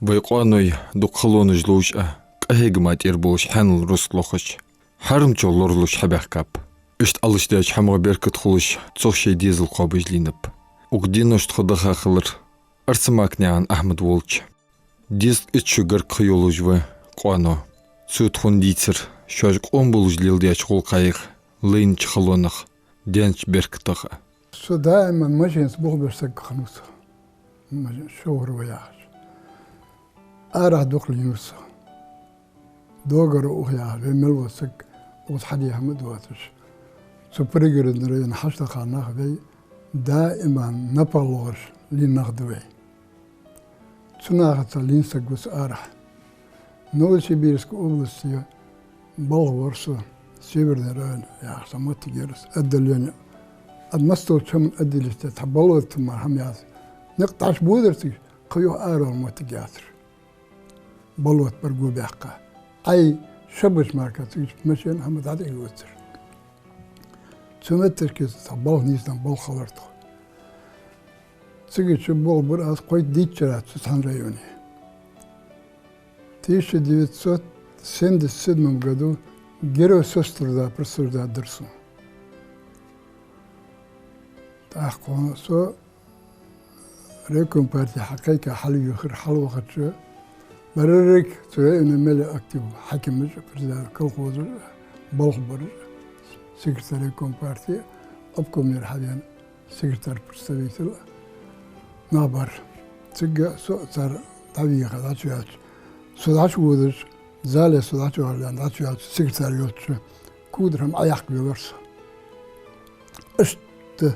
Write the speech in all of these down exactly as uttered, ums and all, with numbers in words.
Вай къоаной дукха халонаш ловш а, къахьегама тӀера болаш хьанал рузкъа лохаш, хьарамчох лоралуш хьабаьхкаб. Иштта Ӏалашдаьча хӀамах беркат хулаш, цох шоай дезал кхоабаш лийнаб. Укх деношта тхо даха хилар Арсамакнаькъан Ахьмад волча. Дезткъа итт шу гарга ха йолаш ва къоано. Цо тхона дийцар шоаш къоам болаш леладеча гӀулакхех, лайнача халонах, даьннача беркатах а. Со даиман машенаца болх беш саг хиннав со. Машен шовхьар ва яхаш. Арахьа дукха лийнав со. Догара ух яхаш, вай мел вола саг укхаза хьаде хӀама а доацаш. Цу Пригородни района хьаштаха нах вай даиман напагӀа лохаш лийнна нах да вай. Цу нахаца лийнна саг ва со арахьа. Новосибирской областе балха вар со, Северный район яхаш цхьа моттиг яр са, отделени. Ад массадолча хӀаман отделаш тӀа цхьа болота мара хӀама яц. Никъ дӀачубодар цига, кхы юха аравала моттиг яцар. Болота бар гобаьккха. Ӏай шабаш мара цига машен хӀама дӀатӀаоттар. Цу метташка цхьа балха нийсденна балха хилар тхо. Цига чу болх бир аз кхойтта-дийтта шера цу цхьан районе. В тысяча девятьсот семьдесят седьмом году Герой Соцтруда присуждать дар сона. ТӀаккха со райком партии хьакхайка хьалвийхар, хьалвахача, берригаш цу района мел актив хьакимаш а, председатель колхоза а, балха бар а, секретарь райком партии, обкомера хьавена секретарь-представитель а нах бар. Цига со а цар дӀавийха дӀачуваьлча, со дӀачуводаш, зале со дӀачувахар аьнна дӀачуваьлча, секретарь йолча, кодара хӀама Ӏояккха велар со. Иштта,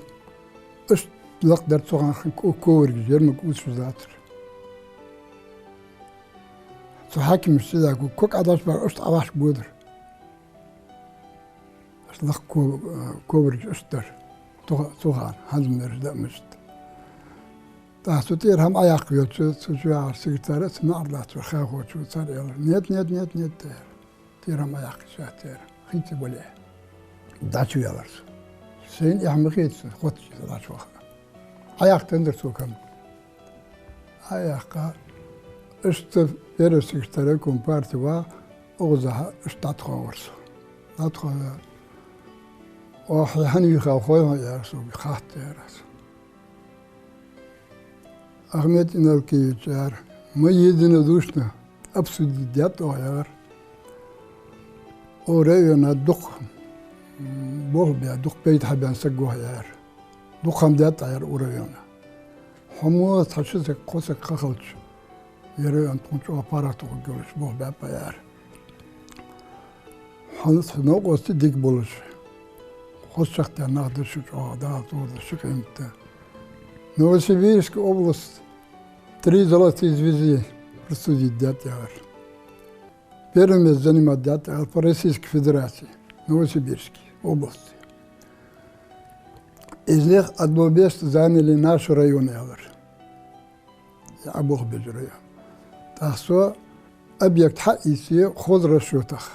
иштта лакхдар цу хана ко-, ковригаш, ярмаг увтташ дацар. Цу хьакимаша цига ког Ӏодахьаш баьхкаб, иштта Ӏовахьаш бодар. Иштта лакха ко-, ковригаш иштта дар. Цу ха-, цу хана, хӀанз мераш да а мишта. ТӀаккха цу тӀера хӀама Ӏояккха йолча, цу чу яхар секретарь а, цу маӀар латтача хахочо цар аьлар: «Нет, нет, нет, нет», — аьлар. ТӀера хӀама Ӏояккха йиш яц, аьлар. Хинца бале. ДӀачуваьлар со. Сайна эхь ма хеташ, хотташ дӀачуваха. Ӏояккха тендар цо кам. Ӏояккха, иштта первый секретарь райком партии вагӀа, укхазахьа иштта дӀатӀахоавар со. ДӀатӀахоаваь: «Оаха хьо хьан вийхав хой хьона?» — аьлар сога, хатта аьлар аз. Ахмед Иналкиевич, аьлар, мы единодушно обсудить даьд оаха, аьлар. Укх района дукха, м, болх баь, дукха пайда хьабаьнна саг ва хьо, аьлар. Дукха хӀама даьд Ӏа, аьлар, укх района. Хьо мо цхьа ши саг, кхо саг ха хилча, ер район тхона чӀоагӀа паргӀата хургйолаш болх баьб Ӏа, аьлар. Хьона цхьа новкъостий дика болаш, хоза чакхдаьнна нах да шо, чӀоагӀа Дала тӀера да шо, къематди. Новосибирская область три золотые звезды присудить даьд, аьлар. Первое место занимать даьд, аьлар, по Российской Федерации, Новосибирской области. Из них одно место заняли наши районы, аьлар. Ер Ӏоболх беш район. ТӀаккха со объект хьаийце хоза расчётах.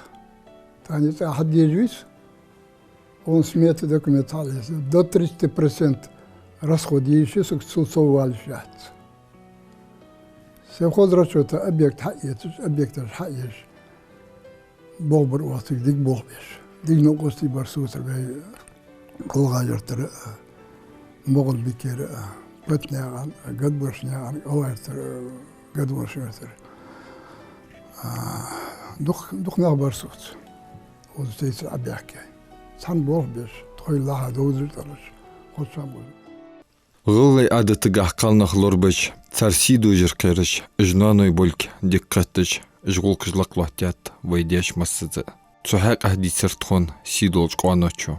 Тахан цӀа хьадежа вис, он смета, документ хьалъэца. До тридцати процент расход еш я, сога цул соввалаш яц. Совхоз расчётах объект хьаэцаш, объекташ хьаеш, болх бар оаха цига дика болх беш. Дика новкъостий бар сутара вай ГӀалгӀай-Юртара а, МагӀалбикера а, Патнаькъан а, Гадворшнаькъан а, ГӀалгӀай-Юртара а, Гадворш-Юртара а. Дукха, дукха нах бар соца. Укхаза тайса Ӏобаьхке. Цхьана болх беш, тхоай лахьа довзаш а тӀалаш, хоза чам болаш. ГӀалгӀай Ӏадатагахьа кхалнах лорабеш, цар сий дожар кхераш, уж ноаной болга дика кхетташ, уж гӀулакхаш лакхлоаттадаьд вай даьша массаза а. Цу хьакъехьа дийцар тхона сийдолча къоаночо.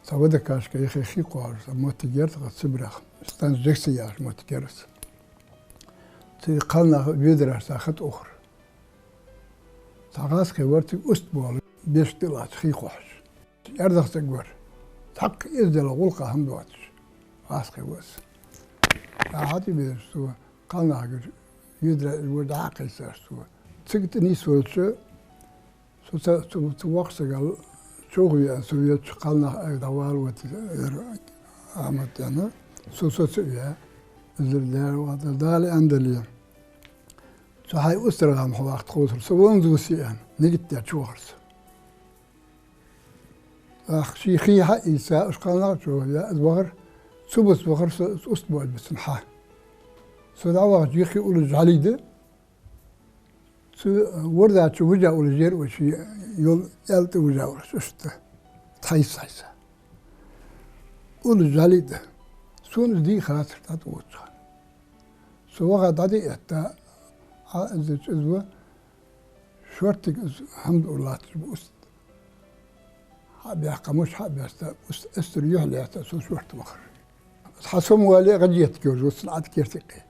Цхьа водокашка яхе хий кхоачаш, цхьа моттиг яр тха Цибрах, станица Джексин яхаш моттиг яр из. Цига кхалнах ведарашца ха тӀаухар. Цхьа гӀазкхи вар цига уст болаш, беш тӀа латташ хий кхухьаш. Эрдах саг вар. Цхьаккха эздел, гӀулакха хӀама доацаш. Васкхи ва из. ТӀаккха хьатӀабезаш цо, кхалнахагара йоьдра из вар дӀакхайсаш цо. Цига тӀа нийсвелча, со ца, цу, цу воккхача сагал чувхаве аьнна, со веача, кхалнах айха дӀавала вата, ер Ахьмад аьнна, со, со ца ве. Из дер дера вахар Дала аьнна дале. Цу хьай устаргӀа-м хьо вахийта хозар, со валанза висе аьнна, нигат даьча вахар со. ТӀаккха ший хий хьаийца, уж кхалнах чувхаве, из вахар, цу бус вахар со, уст болабе цун хьа. Со дӀавахача юххе уллаш жӀали да, цу ворда чу вижа уллаш яр, ва ший йола аьла тӀа вижа уллаш, иштта. Тхьайса, тхьайса. Уллаш жӀали да. Сона из дий хацар дӀатӀавоагӀача хана. Со ваха дӀа-тӀа этта, Ӏа из чӀизва, шортига из хӀама дуур латташ ба уст. Хьа а баьккха, муш хьа а баьста, уст эстар юхь лаьца, со шортта вахар. Хьа со ма вале а, гӀадж етта кхувш ва цун Ӏад керта юкъе.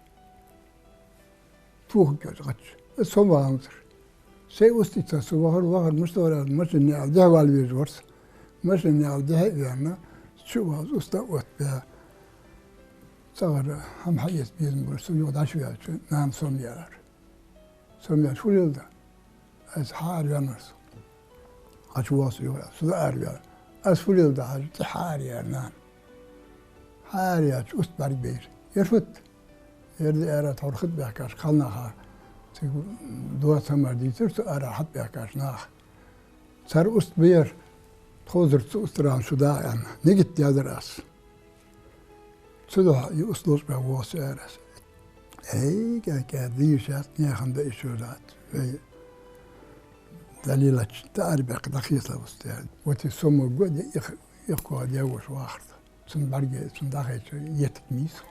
Тоха кхувш гӀадж. Из со ма валанзар. Сай устица со вахар, вахар, мишта вар аьлча, машина наькъа дехьа вала везаш вар со. Машина наькъа дехьа а ваьнна, чу а вахаш, уст а оттабаь. ЦӀагӀара хӀама хьаэца безам болаш, со юха дӀачуваьлча, нана со ма яьлар. Со ма яьлча, фу леладу? Аз хьаараваьннавар со. ӀочувоагӀа со юха, со дӀаараваьннав. Аз фу леладу хьажа, тӀехьа хьаараваьннав нана. Хьаараваьннача уст бӀаргабайра. Ер фуд? Ер да, аьлар, тхьовра хатӀабаьхкача кхалнаха, цига доаца хӀама дийцар цу арахьа хьатӀабаьхкача наха. Цар уст ба ер, тховсара цу устаргӀа-м шу да аьнна, нигат даьдар аз. Цудухьа из уст лочкъабаь воагӀа со, аьлар аз. Эй, кӀаьда-кӀаьда, дийша яц, наьха хӀама да, иштта дац. Вай далилача тӀа арабаьккха дӀахецалва уст, аьлар. Вот из со могга де, их, ихкоа дегӀош вахарта. Цун бӀарга, цун дӀахайча, еттиг мийса.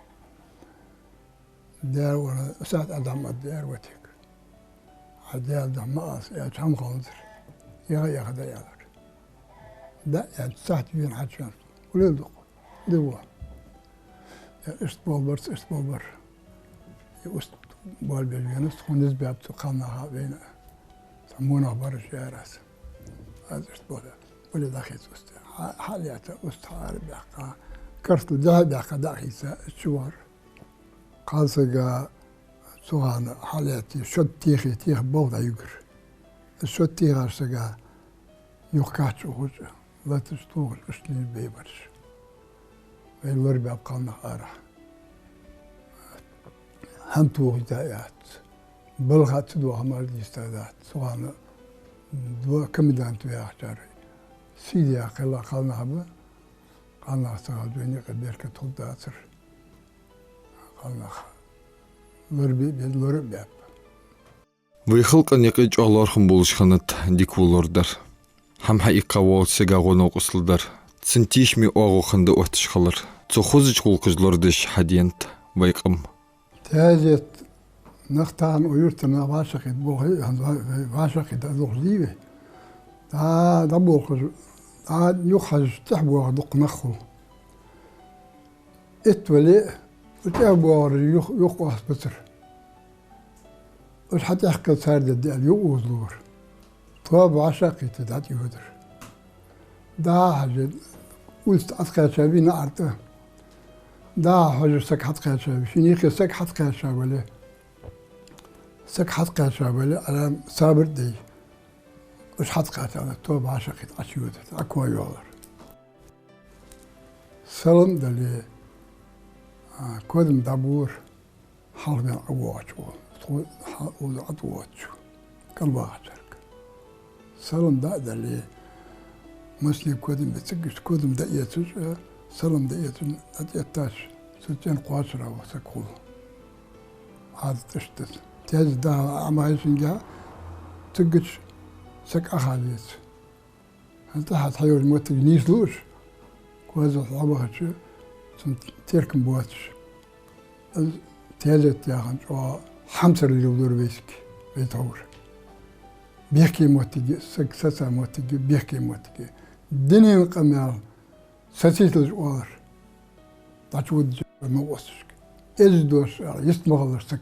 Дера вара, сахьат адам ад дера ватик. Хьа дела да ма аз, аьлча, хӀама ханзар. Яха, яха да, аьлар. Да, аьлча, сахьат вена хьачуян. Улел дукха. Дего. Я иштта болбар, ца иштта болбар. Я уст болбер вена, тхона низ баьб цу кхалнаха вайна. Ца мунах бараш яр аз. Аз иштта болбер. Уле дахиц уст. Хьа-, хьалета уст хьаарабаьккха. Карстал дехьа баьккха дахица, чувар. Кхалсага цу хана хьалаьтте, шод техе, теха болх дӀаюгар. Шод техача сага юха кхаччалца ухаш, латташ тохаш, иштта нийсбе бараш. Вай лорабаьб кхалнах арахьа. ХӀама тохийта яц. Балха ца доагӀа мара дийста дац. Цу хана дво комендант ваьхачар. Сийдола кхелла кхалнах ба. Кхалнах ца хилча, вайна юкъе беркат хургдацар. Кхалнах лорабе а беза, лора а баьб. Вай халкъа юкъе чӀоагӀа лоархӀам болаш хиннад дика вола лорадар. ХӀама хьаийккха воагӀача сага гӀо-новкъостал дар. Цун тешаме оагӀув хинна дӀаотташ хилар. Цо хозача гӀулакхаш лорадеш хьаденад вай къам. Тезет нах тахан у юртара нах вӀашагӀкхийтта болх, вӀашагӀкхийтта а дохаш дий вай. ДӀа, дӀаболхаш, дӀа юхахьежача тӀехьабоагӀар дукха нах хул. Итт вале а, цу тӀехьабоагӀараш юха, юха къоастабацар. Уж хьатӀехкал цар де деза аьнна юха озалора. Тоба вӀашагӀкхийтта дӀатӀайодар. ДӀахьежача, улица тӀа Ӏокхаьча вий наӀар тӀа. ДӀахьежача саг хьатӀакхаьча вий, шийна юхе саг хьатӀакхаьча вале. Саг хьатӀакхаьча вале, Ӏалам сабар а дой. Уж хьатӀакхаьча, тоба вӀашагӀкхийтта Ӏочуйодар, Ӏокхоайоалар. Салам а дале, а, кодам дӀабора, хьалха вена ӀовоагӀача, тхо хьа-, оза ӀотӀавоагӀача, кӀалвахачарга. Салам дӀа а дале, массане кодам бе, цига иштта кодам дӀаэцаш а, салам дӀаэцаш, дӀатӀаэттача, цу цӀен кхоачара ва саг хул. Ӏадат иштта да. Тезет даха Ӏомахьийшинге, цигача саг Ӏоха веза. ХӀанз тӀехьа тхьайолча моттиге нийслуш, кхозахьа хьабахача, цун теркам боацаш. Из тезет яхар чӀоагӀа хьамсара леладора вайцига, вай тхьовра. Бехке моттиге, саг саца моттиге, бехке моттиге. Дунен къамаьл сацийта лаж оалар. ДӀачувода новкъосташка. Эздий дош ала, йист ма хилалаш саг.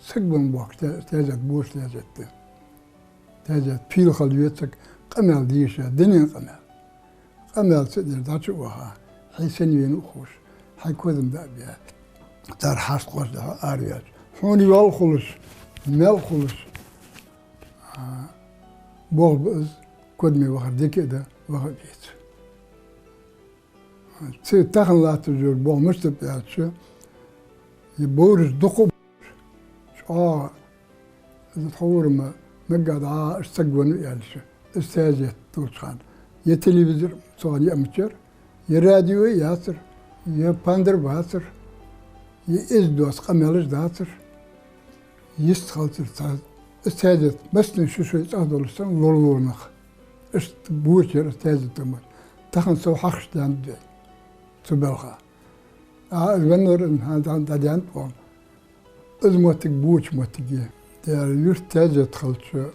Саг бан бохк, те-, тезет, бош тезет да. Тезет, пийлахал вецаг, къамаьл дийша, дунен къамаьл. Къамаьл ца деш дӀачу а ваха, хьо сенна вена а ховш, хьай кодам дӀа а баь, цар хьаст кхоачаш хьо араваьлча, хьона йоал хулаш, маьл хулаш, а, болх ба из, кодаме вахар дика а да, ваха а веза. Цу тахан латташ йола болх мишта ба аьлча, е бовраш дукха а бовраш, чӀоагӀа из тхьовра ма наггахь дӀа, аш цагвана аьлча, из таьзет долча хана. Е телевизор цу хана яа ма яцар, е радио яцар, е пандар бацар, е эздоаца къамаьлаш дацар. Йистхилар цхьа, из таьзет массане шоай-шоай цӀагӀа долаш санна лоралора нах. Иштта боча яр из таьзет ма. Тахан сов хьахаш даьннад вай цу балха. А, из веннар хӀанз дӀа-, дӀадаьннад оаха. Из моттиг боча моттиг я. Дера юрта таьзет хилча,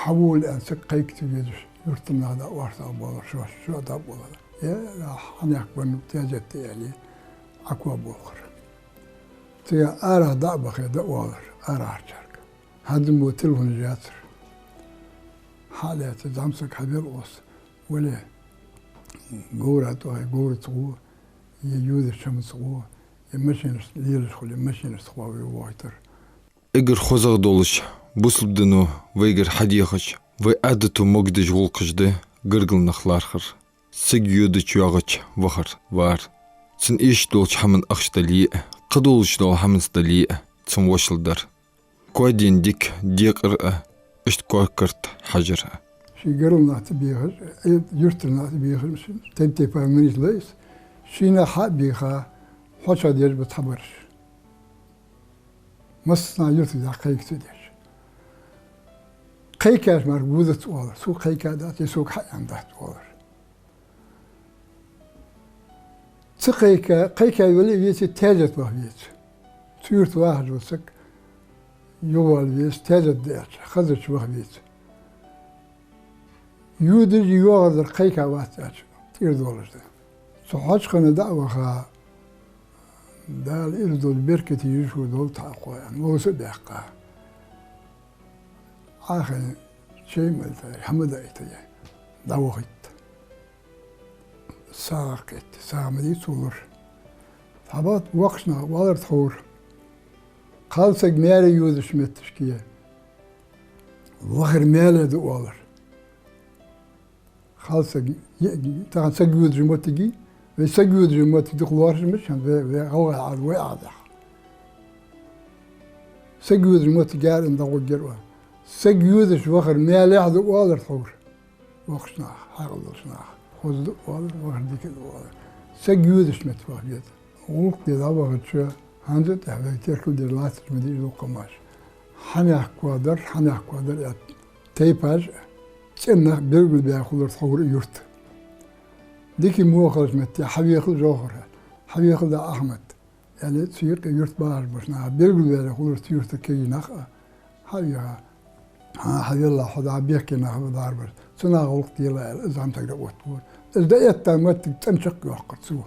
хьавола аьнна саг кхайка ца везаш, юртара нах дӀа орцагӀа болар, шоаш шоаш дӀа а болар. Е, хьанехк веннав, таьзет да аьле, Ӏакхоачаш болхар. Цига арахьа дӀа а бахе, дӀаоалар арахьарчарга. ХӀанз мо телефонаш яцар. Хьа а лаьца, зӀамсаг хьавел оаха, вале, говра тӀа, говраца гӀо, е йодача хӀамаца гӀо, е машинашца лелаш хуле, машинашца гӀо вай войтар. Эггара хозагӀа долаш, бусалба дино вайгара хьадехача, вай Ӏадато могадеш гӀулакхаш да гаргара нах лархӀар. Саг йодача, йоагӀача вахар, вар. Цун эшаш долча хӀаман ахча дале а, кхыдолаш дола хӀаманца дале а, цун вошал дар. Коа ден дика, декъар а, иштта коа-карт хьажар а. Ший гаргара нах тӀабехаш, э, юртара нах тӀабехаш, тайп-тайпара марийс лайс, ший нах хьа а бийха, хьоча деш ба цхьабараш. Массанахьа юртара дӀакхайка ца деш. Кхайкача мара гудац оалар, сога кхайка дац, е сога хьа аьнна дац оалар. Ца кхайка, кхайка вале а веце, таьзет ваха веза. Цу юрта вахаш вола саг юхавала веза, таьзет да аьлча, хазача ваха веза. Йодаш, йоагӀаш дар кхайка вац аьлча, тӀера долаш да. Цу хьоча хана дӀа а ваха, Дала ираз долда, беркате йиш хургдолда тхо, аьнна, вовса а баьккха. Ӏахайна чай мел тӀа, хӀама даийтар, дӀавахийта. СагӀа кхийтта, сагӀа ма дий цо лур. Цхьабакъда воккхача наха оалар тхьовра: кхалсаг маьре йодача метташка вахар маьле да, оалар. Кхалсаг, е-, тахан саг йодача моттиге, вай саг йодача моттиг дукха лоархӀаш ма яц, вай, вай гӀалгӀай Ӏадат, вай Ӏадат. Саг йодача моттиге яр аьнна дӀагӀоргьяр оаха. Саг йодача вахар маьлехь да, оалар тхьовра. Воккхача наха, хьаькъал долча наха. Хоза да, оалар, вахар дика да, оалар. Саг йодача метте ваха веза. ГӀулакх де дӀавахача, хӀанз а тӀехьа вай теркал деш латташ ма дий из дукха хӀамаш. Хьанехк коадар, хьанехк коадар аьнна, тайпаш а, цӀен нах белгалбаь хулар тхьовра юрта. Дика мо хилча метте, хьавехал Жовхар, хьавехал да Ахьмад. Аьле, цу юкъе юрта бахаш болча наха белгалваьле хулар цу юрта кагий нах а. Хьавеха, хьа, хьавелла, хьо дӀа бехке нах ба дарбаш. Цу наха гӀулакх делахь аьле, из зӀамсаг дӀаоттавора. Из дӀаэтта моттиг цӀена чакхйоаккхар цо.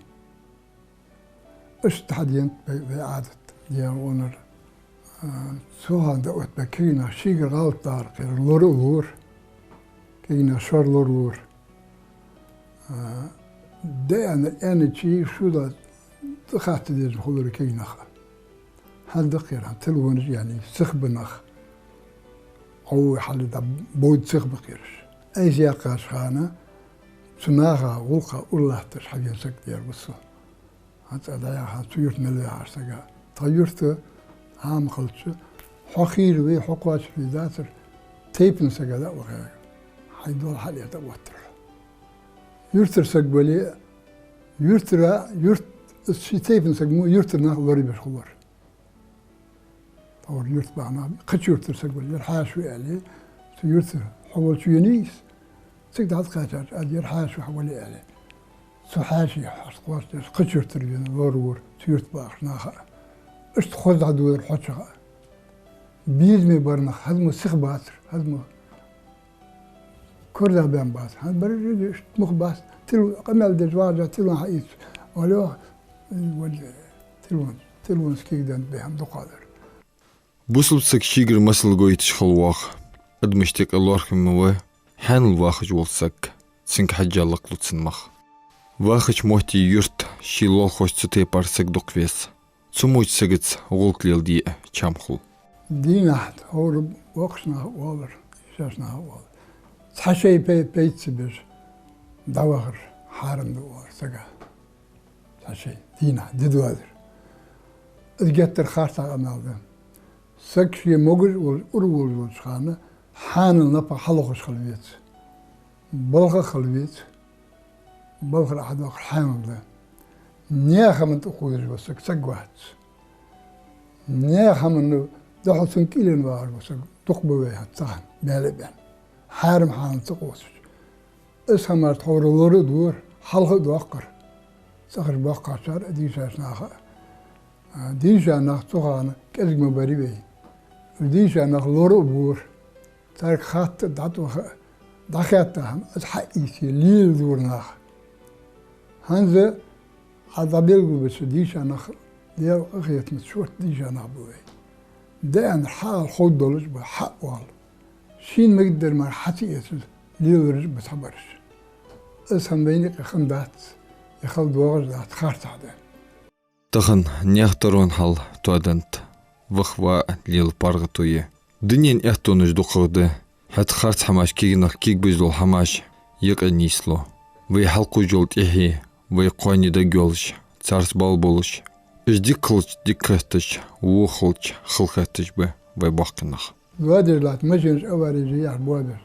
Иштта хьаденад вай, вай Ӏадат, Даьла къахетамца. А, цу хана дӀаоттабаь кагий нах шийгара гӀалат дар кхера, лора а лора. Кагий нах шоаш лоралора. А, дӀааьнна, аьннача шу да цӀа хатта дезаш хулар кагий нах. ХӀанз да кхера, хӀанз телефонаш яьннай, сиха ба нах. Ӏовой хьале дӀа бовда сиха ба кхераш. Айса яьккхача хана цу наха гӀулакха ура латташ хьавена саг дер ва со. ХӀанз цӀа дӀаяхьа, цу юрта мел ваьхача сага. Тха юрта Ӏама хилча, хьо хийра ве, хьо кхоачаш ве дацар, тайпан сага дӀа а вахе, хьай дола хьалъэца дӀаоттар хьо. Юртара саг вале а, юртара, юрт-, ший тайпан саг мо юртара нах лорабеш хулар. Тхьовра юрта баха нах, кхыча юртара саг вале, ер хьаьша ва аьле, цу юртара хьо волча венав из. Цига дӀакхаьчача, аз ер хьаьша ва хьо вале аьле. Цу хьаьший хьаст кхоачаш, кхыча юртара вена лоравора цу юрта бахача наха а. Иштта хоза дӀадолар хьочох а. Безаме бар нах, хӀанз мо сиха бацар, хӀанз мо корзагӀбаьнна бац. ХӀанз бараш а иштта мух бац. Тил-, къамаьл деш вагӀача тилан хьаийца. Оале, вале, тилан, тилан скигдан бехам дукхагӀдар. Бусалба саг шийгара масал гойташ хила воагӀа. Адамашта юкъе лоархӀаме ва хьаьнал вахаш вола саг. цунга хьежжа лакхлу цун мах. Вахача метте юрта ший лоалахошца тайпара саг дукха веза. Цу моча сагаца гӀулакх леладе а чам хул. Дийнахьа тхьовра боккхийча наха оалар, дийшача наха оалар. Цхьа шай пай-, пайда ца беш дӀавахар хьарам да оалар сага. Цхьа шай, дийнахьа, ди доаладар. Из геттара харцахьа къамаьл да. Саг ше могаш волаш, ура волаш волча хана хьанал напагӀа хьалохаш хила веза. Балха а хила веза. Балхара хьадоаккхар хьанал да. Наьха хӀаман тӀа кхувдаш вола саг саг вац. Наьха хӀаман духьал цунна кӀийлен вагӀаш вола саг дукха ба вай хӀанз цхьан баьле а баьнна. Хьарам хьанал ца кхувсаш. Из хӀама тхьовра лора а дора, хьалха а доаккхар. ЦӀагӀара боккхагӀчар а, дийшача наха а. А, дийша нах цу хана кӀезига ма барий вай. Дийша нах лора а бора. Царга хатта а, дӀатӀаваха а, дӀахетта хӀама, из хьаийце леладора нах. ХӀанз хьа дӀабелгалбеча дийша нах, Даьла къахетамца шортта дийша нах ба вай. Даьннар хьаала ховргдолаш ба, хьаоал. Шийна мегаргдар мара хьа ца эцаш лелараш ба цхьабараш. Из хӀама вайна юкъе хиннадац, е хила доагӀаш дац, харцахьа да. Тахан наьха таронан хьал тоаденнад, ваха-воа лела паргӀато я. Дунен аьттонаш дукхагӀа да, хӀаьта харц хӀамаш, кегий наха кегабеш дола хӀамаш юкъе нийслу. Вай хьалкхувш йола тӀехье, вай кхоане дагайоалаш, царца бала болаш, уж дика хилча дика хетташ, во хилча хала хетташ ба вай боккхий нах. Доадеш латт машинаш авари же яхаш боабеш.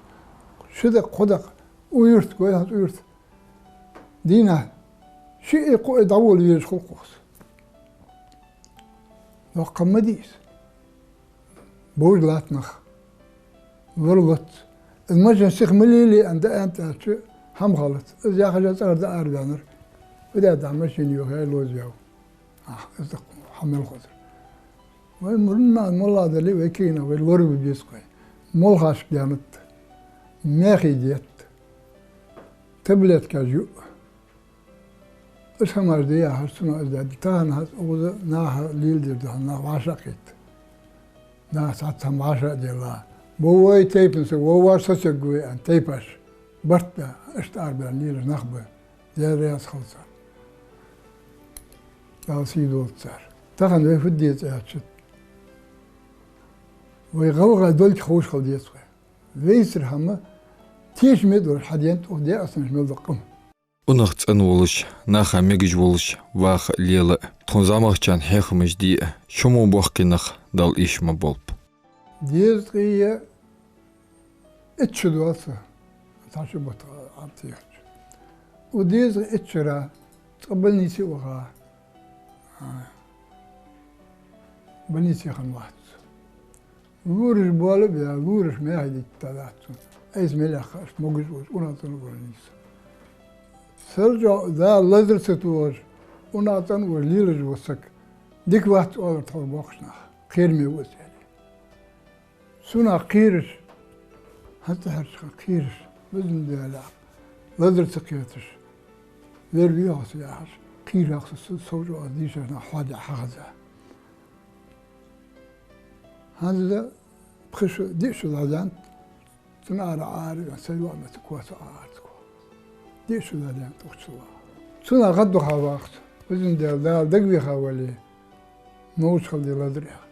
Ши дакъа, кхо дакъа, укх юрта, гой хьа цу юрта. Дийнахьа шиъ а, кхоъ а дӀаволла везаш хул-кх укхаза. Доккха ма дий из. Бовш латт нах. Лоралуц. Из машин сиха ма лелае аьнна дӀааьннад аьлча, хӀама хилац. Из яхаш а цӀагӀара дӀаараваьннар. Фу даьд, дӀа машин йоах, яй лозаваьв. Ах, из дакъа хьа мел хозар. Вай мурнна молла дале, вай кегий нах, вай лорабе беза-кх вай. Молхашка даьннад. Маьхий детт. Таблеткаш ю. Уж хӀамаш да яхаш, цунах из даьд. Тахан хӀанз укхаза наха леладер да хьона, нах вӀашагӀкхийтта. Наха цхьацца хӀама вӀашагӀделла. Бо вай тайпан саг, во воаш сацаргва вай аьнна, тайпаш. Барт баь, иштта арабаьнна лелаш нах ба. Даьла раьза хилва царна. Дала сий долда цар. Тахан вай фу де деза аьлча, вай гӀалгӀай долга ховш хила деза вай. Вайцара хӀама тешаме долаш хьаденнад укх даькъаснаш мел дола къам. УнахцӀена волаш, наха мегаш волаш ваха а, лела а, тхона зӀамагӀчарна хьехамаш де а, шо мо боккхий нах Дала эша ма болба. Дезткъеи итт шу доал са, цхьа шу бутт Ӏам тӀехьача. Укх дезткъеи итт шера цкъа больнице ваха, а, больнице хинна вац. Лораш бола а баь, лораш маьхий диттадац цунна. Айса мел яьккха, иштта могаш волаш, унахцӀена а волаш нийса. Сел чӀоагӀа Дала лазар ца тохаш, унахцӀена а волаш лелаш вола саг дика вац оалар тхьовра боккхийча наха. Кхераме ва из аьле. Цунах кхераш, хӀанз тӀехьарча хана кхераш, безам Даьлах, лазар ца кхеташ, вер вехаш яхаш, кхийрах со, со, сов чӀоагӀа дийшача наха хьоаде хьахаза. ХӀанз пхи шу, диъ шу дӀадаьннад, цун ара Ӏаьра, сай лоӀамца коца Ӏаьрцаго. Диъ шу дӀадаьннад укх чула. Цунах гӀаддуха вах со, безам Даьла, Дала дагавеха вале, новкъостал хила лазар яха.